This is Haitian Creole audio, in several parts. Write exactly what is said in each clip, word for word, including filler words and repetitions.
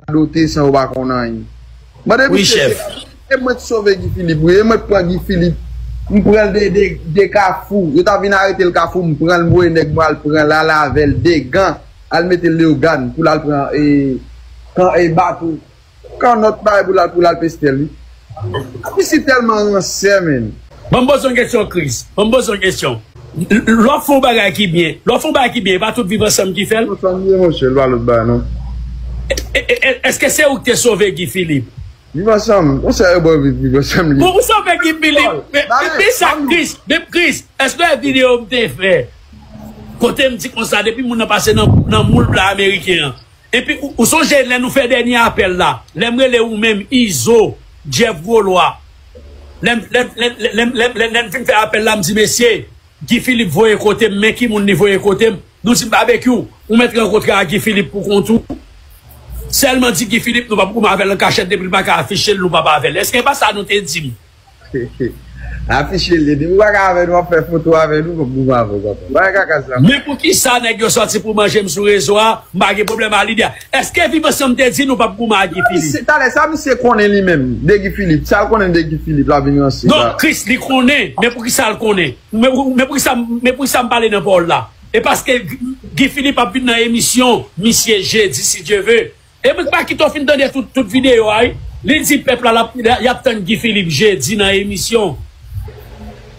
radote san yo pa konn anyen. Mande misye, se mwen ki sove Guy Philippe, wi, e mwen ki pran Guy Philippe. M pran l de, de, de Kafou. Yo ta vin arete l Kafou, m pran l voye nèg mwen al pran l, al avè l, de gan, al mete l Leyogàn pou l al pran e, kan, e bato. Kannòt bay pou l al, pou l al peste l, wi. Misye tèlman ransè, menn. Ban m poze yon kesyon, Chris. Ban m poze yon kesyon. L- Lè w ap fè yon bagay ki byen, lè w ap fè yon bagay ki byen, e pa tout Viv Ansanm ki fè l? Ansanm ye, monchè, l pa lòt bagay, non. E- e- e- Èske se ou ki te sove Guy Philippe? Viv Ansanm, monchè, yo bon, Viv, Viv Ansanm li. Pou ou sove Guy Philippe, men, men sa, Chris, men Chris, èske w wè videyo m te fè? Kote m di konsa, depi moun nan pase nan, nan moul blan ameriken an, epi ou, ou sonje lè nou fè dènye apèl la, lè m rele ou menm, Izo, Jeff Golois, lè m, lè m, lè m, lè m, lè m, lè m, lè m fin fè apèl la, m di, mesye, Guy Philippe voye kote m, men ki moun li voye kote m? Nou di m, Babekyou, ou mèt rankontre ak Guy Philippe pou kont ou. Sèlman di Guy Philippe, nou p ap goumen avè l an kachèt, depi l pa ka afiche l, nou p ap avè l. Èske e pa sa nou te di m? Afiche l, depi w pa ka avè nou, w ap fè foto avè nou, w ap goumen avè w, papa. Bagay kaka sa. Men poukisa nèg yo sòti pou manje m sou rezo a, m pa gen pwoblèm a lidè a. Èske Viv Ansanm te di nou p ap goumen ak Guy Philippe? Talè sa, misye konnen li menm, de Guy Philippe. Sa l konnen de Guy Philippe, l ap vin ranse. Non, Chris, li konnen. Men poukisa l konnen? Men, men poukisa, men poukisa m pale nan pawòl la? E paske Guy Philippe ap vin nan emisyon misye jedi, si Dye ve. E mwen pa kite w fin tande tout, tout videyo a, wi. Li di pèp la, l ap, y ap tann Guy Philippe jedi nan emisyon.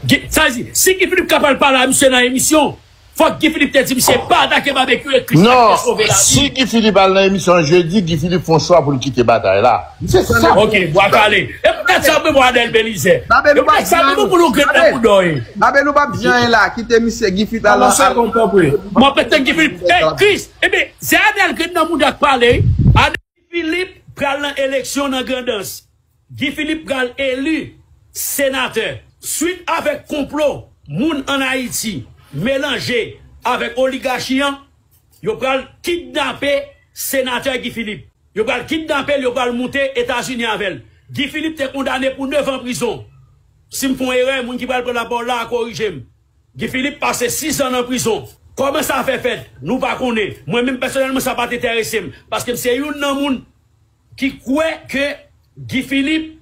Guy- Sa di, si Guy Philippe kapab pale a misye nan emisyon, fòk Guy Philippe te di misye pa atake Babekyou e Chris Patrick te sove lavi. Non, si Guy Philippe al nan emisyon jedi, Guy Philippe fè yon chwa pou l kite batay la. Se sa. Ok, bwa kale. E poutèt sa, mwen, Adèl Belizè. E poutèt sa, mwen, pou nou grenn nan boudòy. Babe, nou p ap di anyen la. Kite misye Guy Philippe al nan. Mwen pete Guy Philippe. Ey, Chris, ebyen, se Adèl grenn nan mouda k pale. Adèl Philippe pral nan eleksyon nan Grandans. Guy Philippe pral eli senatè. Swit avèk konplo moun ann Ayiti melanje avèk oligachi an, yo pral kidnape senatè Guy Philippe. Yo pral kidnape l, yo pral moute Etazini avè l. Guy Philippe te kondane pou nèf an prizon. Si m fè yon erè, moun ki pral pran lapawòl la a korije m. Guy Philippe pase sis an nan prizon. Kòman sa fè fèt? Nou pa konnen. Mwen menm pèsonèlman, sa pa t enterese m. Paske m se youn nan moun ki kwè ke Guy Philippe,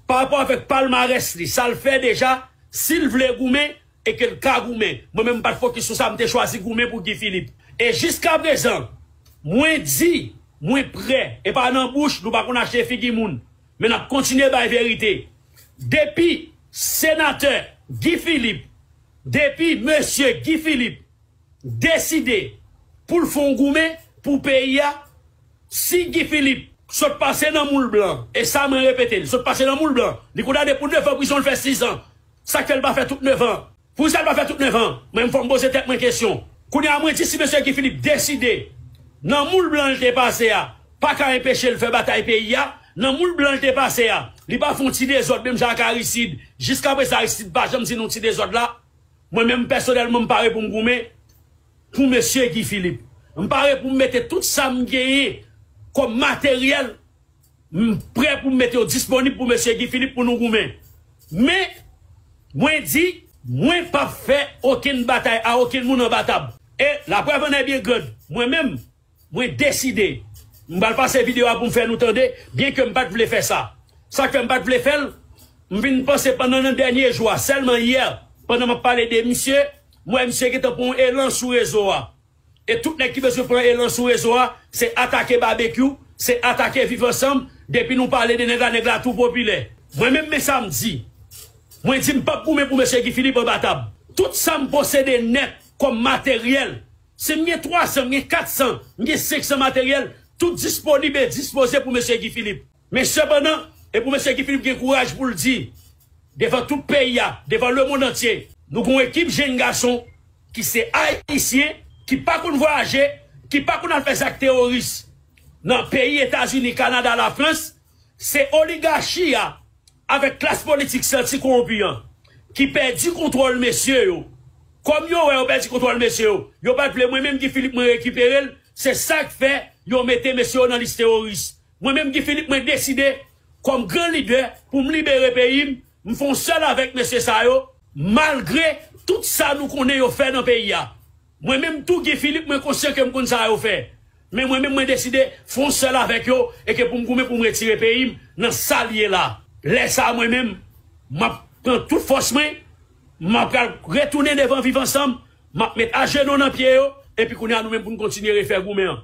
pa rapò avèk palmarès li, sa l fè deja, si l vle goumen e ke l ka goumen. Mwen menm, m pa t fokis sou sa, m te chwazi goumen pou Guy Philippe. E jiskaprezan, mwen di, mwen prè, e pa nan bouch, nou pa konn achte figi moun. Men n ap kontinye bay verite. Depi senatè Guy Philippe, depi mesye Guy Philippe deside pou l fè yon goumen pou peyi a, si Guy Philippe sot pase nan moul blan, e sa mwen repete l, sot pase nan moul blan, li kondane pou nèf an prizon, l fè sis an. Sa k fè l pa fè tout nèf an? Poukisa l pa fè tout nèf an? Mwen, fò m poze tèt mwen kesyon. Kounye a, mwen di, si mesye Guy Philippe deside, nan moul blan l te pase a, pa ka enpeche l fè batay peyi a, nan moul blan l te pase a, li pa fè yon ti dezòd, menm jan ak Aristide. Jiskaprezan, Aristide pa janm di nou ti dezòd la. Mwen menm, pèsonèlman, m pare pou m goumen pou mesye Guy Philippe. M pare pou m mete tout sa m genyen kòm materyèl, m prè pou m mete yo disponib pou mesye Guy Philippe pou nou goumen. Men, mwen di, mwen p ap fè okenn batay a okenn moun anba tab. E laprèv an è byen grand, mwen menm, mwen deside. M pral pase videyo a pou m fè nou tande, byenke m pa t vle fè sa. Sa k fè m pa t vle fè l, m vin panse pandan nan dènye jou a, sèlman yè, pandan m ap pale de misye, m wè misye gentan pran yon elan sou rezo a. E tout nèg ki bezwen pran elan sou rezo a, se atake Babekyou, se atake Viv Ansanm, depi nou pale de nèg la, nèg la tou popilè. Mwen menm, men sa m di. Mwen di m p ap goumen pou mesye Guy Philippe anba tab. Tout sa m posede nèt kòm materyèl, si m gen twa san, m gen kat san, m gen senk san materyèl, tout disponib e dispoze pou mesye Guy Philippe. Men sepandan, e pou mesye Guy Philippe gen kouraj pou l di, devan tout peyi a, devan lemonn antye, nou gen yon ekip jenn gason ki se Ayisyen, ki pa konn vwayaje, ki pa konn al fè zak teworis nan peyi Etazini, Kanada, Lafrans, se oligachi a, avèk klas politik santi kowonpi an, ki pèdi kontwòl mesye yo. Kòm yo wè yo pèdi kontwòl mesye yo, yo pa t vle mwen menm Guy Philippe mwen rekipere l, se sa k fè yo mete mesye yo nan lis teworis. Mwen menm Guy Philippe mwen deside, kòm gran lidè, pou m libere peyi m, m fè yon sèl avèk mesye sa yo, malgre tout sa nou konnen yo fè nan peyi a. Mwen menm tou Guy Philippe mwen konsyan ke m konn sa yo fè. Men mwen menm, mwen deside fè yon sèl avèk yo, e ke pou m goumen pou m retire peyi m nan sa l ye la. Lè sa a, mwen menm, m ap pran tout fòs mwen, m ap pral retounen devan Viv Ansanm, m ap met ajenou nan pye yo, epi kounye a nou menm pou n kontinye refè goumen an.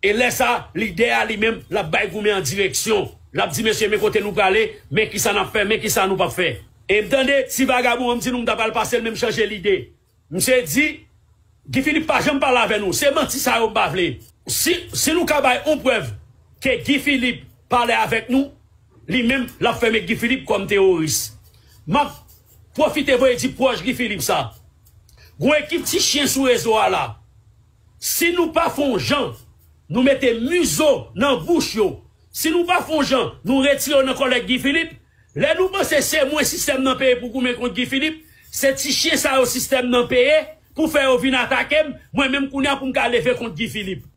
E lè sa, lidè a li menm, l ap bay goumen an direksyon. L ap di, mesye, men kote nou prale, men kisa n ap fè, men kisa nou p ap fè. E m tande ti vagabon an, m di nou m ta pral pase l, men m chanje lide. Misye di, Guy Philippe pa janm pale avè nou. Se manti sa yo m pa vle. Si, si nou ka bay yon prèv ke Guy Philippe pale avèk nou, li menm, l ap fèmen Guy Philippe kòm teworis. M ap pwofite voye di pwòch Guy Philippe sa. Gon ekip ti chen sou rezo a la. Si nou pa fè yon jan, nou mete mizo nan bouch yo. Si nou pa fè yon jan, nou retire yo nan kòlèg Guy Philippe. Lè nou panse se mwen sistèm nan peye pou goumen kont Guy Philippe, se ti chen sa yo sistèm nan peye pou fè yo vin atake m, mwen menm kounye a pou m ka leve kont Guy Philippe.